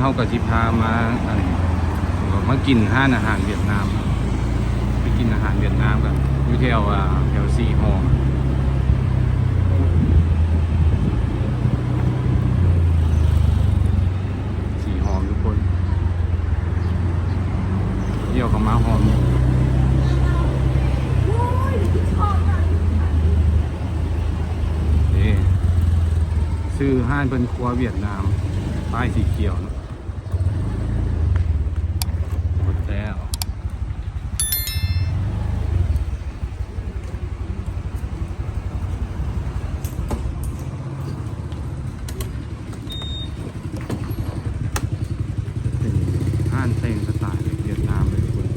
ເຮົາກໍຊິພາມາ ອັນ ມາກິນຮ້ານອາຫານຫວຽດນາມ ໄປກິນອາຫານຫວຽດນາມກັນ ຢູ່ແຖວ ອ່າ ແຖວສີ່ຫໍ່ ສີ່ຫໍ່ ທຸກຄົນ ດຽວກໍມາຫໍ່ ເດ້ ຊື່ຮ້ານເພິ່ນ ຄົວຫວຽດນາມ ປ້າຍສີຂຽວເນາະ ໝົດແລ້ວ ເປັນຮ້ານແຕ່ງສະໄຕວຽດນາມເລີຍທຸກຄົນ.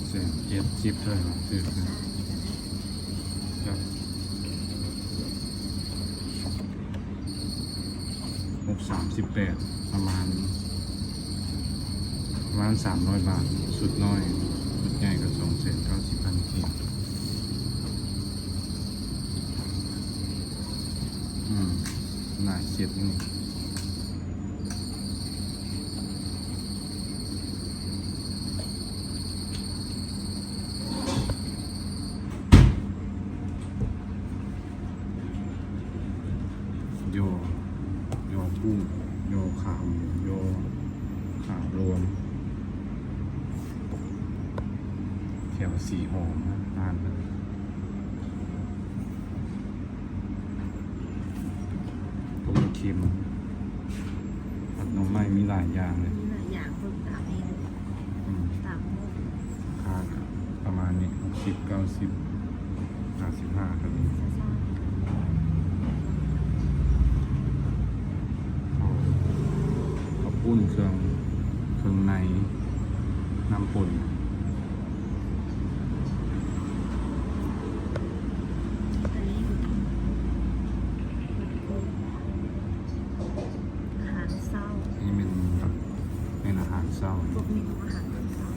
ແສນເຈັດສິບເທົ່ານັ້ນ ຖືກນະ ກັບຫົກສາມສິບແປດ ປະມານ ປະມານສາມຮ້ອຍບາດ ຊຸດນ້ອຍ ຊຸດໃຫຍ່ກໍສອງແສນເກົ້າສິບພັນກີບ. ອືມ ຫຼາຍເຊັດຢູ່ນີ້ ຍໍ ຍໍກຸ້ງ ຍໍຂາໝູ ຍໍຂາລວມ ແຖວສີຫໍ່ນະ ຮ້ານເພິ່ນ ຕົ້ມເຄັມ ຜັດໜໍ່ໄມ້ ມີຫຼາຍຢ່າງເລີຍ ມີຫຼາຍຢ່າງ ເພິ່ນຕາມເມນູ ອືມ ຕາມມື້ ລາຄາກໍປະມານນີ້ ຫົກສິບ ເກົ້າສິບ ຫ້າສິບຫ້າກໍມີ ເຂົ້າປຸ້ນ ເຄື່ອງ ເຄື່ອງໃນ ນ້ຳປົ່ນ. ອັນນີ້ ອາຫານເຊົ້າ ນີ້ແມ່ນ ແມ່ນອາຫານເຊົ້າ ພວກເມນູອາຫານຕອນເຊົ້າ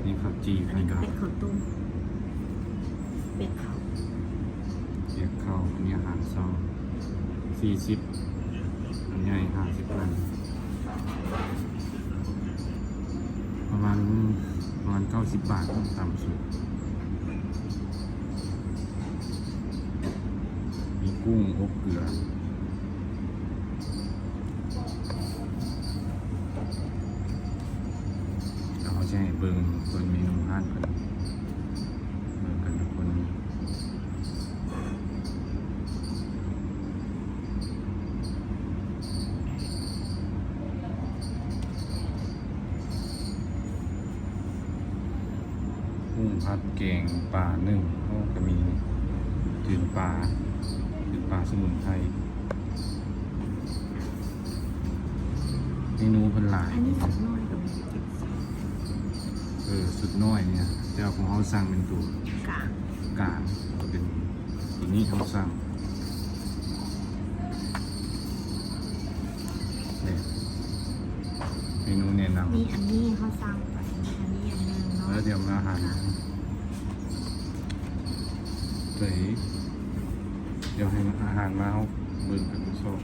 ນີ້ເຂົ້າຈີ່ ອັນນີ້ກໍເປັນເຂົ້າຕົ້ມ ເປັນເຂົ້າ ເປັນເຂົ້າ ອັນນີ້ອາຫານເຊົ້າ ສີ່ສິບ ອັນໃຫຍ່ ຫ້າສິບພັນ ປະມານ ປະມານເກົ້າສິບບາດ ຕ່ຳສຸດ ມີກຸ້ງອົບເກືອ ດຽວເຮົາຈະໃຫ້ເບິ່ງ ເບິ່ງເມນູຮ້ານເພິ່ນ ເບິ່ງກັນທຸກຄົນ. ກຸ້ງຜັດແກງປາໜຶ້ງ ໂອ້ ກໍມີຈືນປາ ຈືນປາສະໝຸນໄພ ເມນູເພິ່ນຫຼາຍ ອັນນີ້ຊຸດນ້ອຍກໍມີເຈັດສິບ ເອີ ຊຸດນ້ອຍນີ້ນະ ແຕ່ວ່າຂອງເຮົາສັ່ງເປັນໂຕກາງ ກາງ ກໍເປັນໂຕນີ້ເຮົາສັ່ງ ນີ້ ເມນູແນະນຳ ມີອັນນີ້ເຮົາສັ່ງໄປ ມີອັນນີ້ອັນໜຶ່ງເນາະ ແລ້ວດຽວມາອາຫານ ເອີຍ ດຽວໃຫ້ອາຫານມາ ເຮົາເບິ່ງກັນຊອກ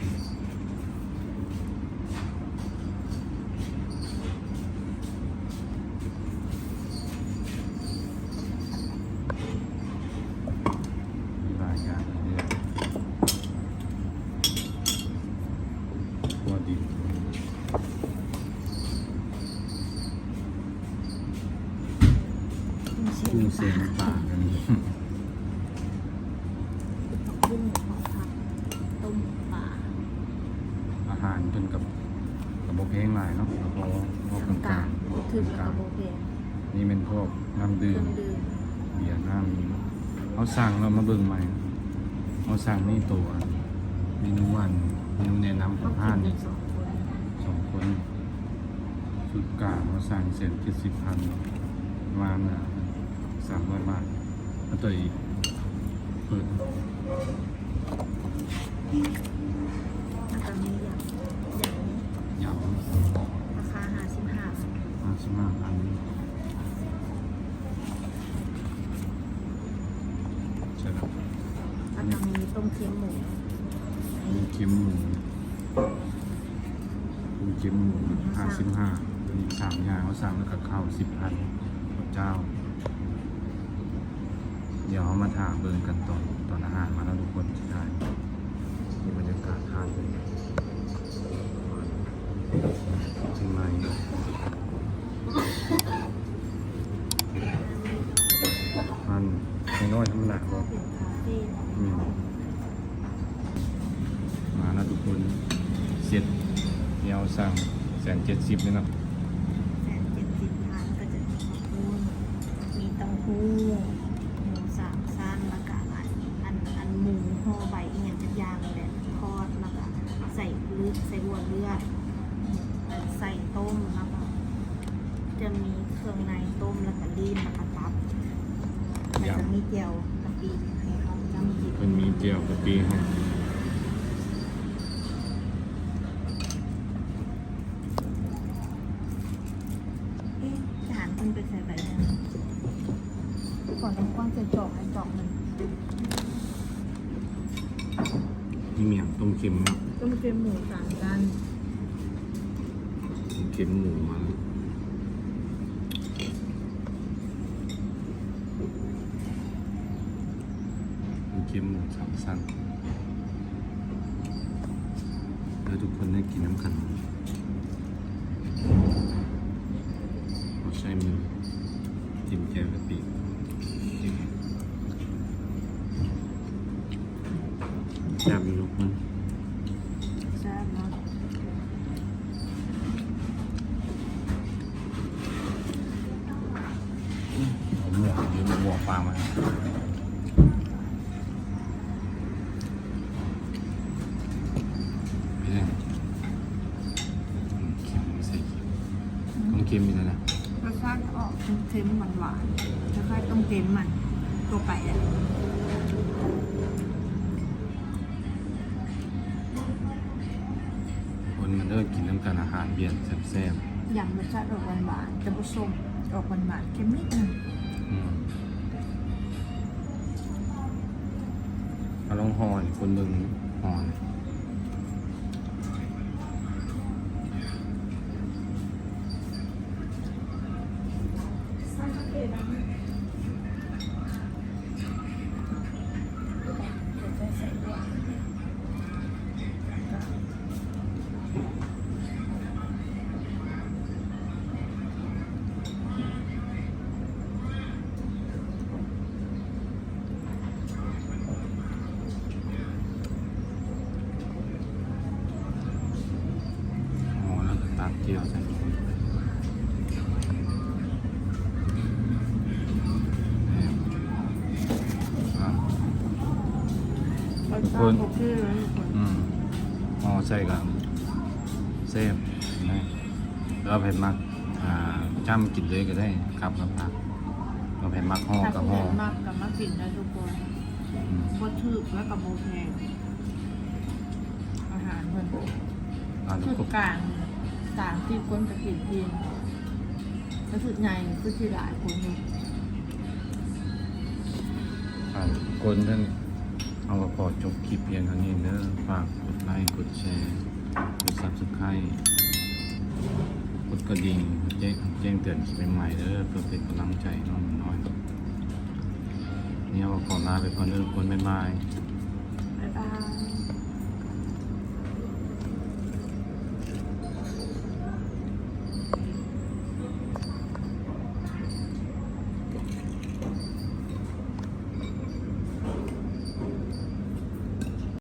ຫຼາຍຢ່າງເລີຍ ທົ່ວດິນ ກຸ້ງແຊນປາ ອັນນີ້ ຜັກບຸ້ງ ເຂົ້າຜັດ ຕົ້ມປາ ອາຫານເພິ່ນກໍ ກໍບໍ່ແພງຫຼາຍເນາະ ກໍພໍ ພໍກາງໆ ຖືກ ກາງໆ ກໍບໍ່ແພງ ນີ້ແມ່ນພວກນ້ຳດື່ມ ເຄື່ອງດື່ມ ເບຍ ນ້ຳ ເຮົາສັ່ງແລ້ວມາເບິ່ງໃໝ່ ເຮົາສັ່ງນີ້ໂຕ ອັນ ເມນູ ອັນ ເມນູແນະນຳຂອງຮ້ານນີ້ ເຮົາກິນກັນສອງຄົນ ສອງຄົນ ຊຸດກາງເຮົາສັ່ງແສນເຈັດສິບພັນ ປະມານ ອ່າ ສາມຮ້ອຍບາດ ແລ້ວໂຕອີກ ເປີດ ແລ້ວກໍມີຢຳ ຢຳ ຢຳ ຫ້າພັນ ໃຊ່ແລ້ວ ແລ້ວກໍມີຕົ້ມເຄັມໝູ ຕົ້ມເຄັມໝູ ຕົ້ມເຄັມໝູ ຫ້າສິບຫ້າ ມີສາມຢ່າງ ເຮົາສັ່ງແລ້ວກໍເຂົ້າ ສິບພັນ ເຂົ້າເຈົ້າ. ດຽວເຮົາມາຖ້າເບິ່ງກັນຕອນ ຕອນອາຫານມາເນາະທຸກຄົນ ສຸດທ້າຍ ມີບັນຍາກາດຮ້ານເປັນຈັ່ງໃດ ຮ້ານນ້ອຍໆ ທຳມະດາ ອືມ. ມາແລ້ວທຸກຄົນ ເຊັດທີ່ເຮົາສັ່ງ ແສນເຈັດສິບ ນີ້ເນາະ ແສນເຈັດສິບພັນ ກໍຈະມີເຕົ້າຫູ້ ມີເຕົ້າຫູ້ ໝູສາມຊັ້ນ ແລ້ວກະອັນ ອັນ ອັນໝູຫໍ່ໃບອີ່ຫຍັງຈັກຢ່າງນີ້ແຫຼະ ທອດ ແລ້ວກະໃສ່ລຶກ ໃສ່ຫົວເລືອດ ໃສ່ຕົ້ມ ແລ້ວກະ ຈະມີເຄື່ອງໃນຕົ້ມ ແລ້ວກະລີ້ນ ແລ້ວກະຕັບ ແລ້ວກະມີແຈ່ວກະປິໃຫ້ເຮົາຈ້ຳກິນ ເພິ່ນມີແຈ່ວກະປິໃຫ້. ເອະ ຈານເພິ່ນໄປໃສ່ໃບນັ້ນ ຂໍນ້ຳກ້ອນໃສ່ຈອກໃຫ້ຈອກໜຶ່ງ. ມີຫຍັງ? ຕົ້ມເຄັມເນາະ ຕົ້ມເຄັມໝູສາມຊັ້ນ ຕົ້ມເຄັມໝູມາ ຕົ້ມເຄັມໝູສາມຊັ້ນ ໃຫ້ທຸກຄົນໄດ້ກິນນຳກັນ ເຮົາໃຊ້ມື ຈິ້ມແຈ່ວກະປິ. ແຊບຢູ່ທຸກຄົນ ແຊບເນາະ ເອົາໝວກ ເອົາໝວກປາມາໃຫ້ ເປັນຫຍັງ? ເຄັມ ໃສ່ເຄັມ ອືມ ຕ້ອງເຄັມຢູ່ແລ້ວນະ ລົດຊາດຈະອອກເຄັມໆ ຫວານໆ ຄ້າຍໆ ຕົ້ມເຄັມມັນທົ່ວໄປແຫຼະ. ຄົນມາເດີ ກິນນຳກັນອາຫານວຽດແຊບໆ ຢຳລົດຊາດອອກຫວານໆ ຈະບໍ່ສົ້ມ ອອກຫວານໆ ເຄັມນິດໜຶ່ງ ອືມ. ເອົາລອງຫໍ່ໃຫ້ຄົນເບິ່ງຫໍ່ນີ້ ອໍ ແລ້ວກໍຕັກແຈ່ວໃສ່ ອາ ທຸກຄົນ ໂອເຄເລີຍທຸກຄົນ ອືມ ຫໍ່ໃສ່ກໍແຊບນະ ແລ້ວໃຜມັກ ອ່າ ຈ້ຳກິນເລີຍກໍໄດ້ ຄັບກັບຜັກ ແລ້ວໃຜມັກຫໍ່ກໍຫໍ່ ມັກກໍມາກິນໄດ້ທຸກຄົນ ອືມ ບໍ່ຖືກແລ້ວກໍບໍ່ແພງ ອາຫານເພິ່ນ ອ່າ ຊຸດກາງ ສາມສີ່ຄົນກໍກິນອີ່ມ ແລ້ວຊຸດໃຫຍ່ຄືຊິຫຼາຍຄົນຢູ່ ອ່າ ຄົນນັ້ນ ເຮົາກໍຂໍຈົບຄລິບພຽງເທົ່ານີ້ເດີ ຝາກກົດໄລ ກົດແຊ ກົດ Subscribe ກົດກະດິ່ງ ແຈ້ງ ແຈ້ງເຕືອນຄລິບໃໝ່ໆເດີ ເພື່ອເປັນກຳລັງໃຈນ້ອງໝູນ້ອຍ. ນີ້ເຮົາກໍຂໍລາໄປກ່ອນເດີທຸກຄົນ ບາຍບາຍ.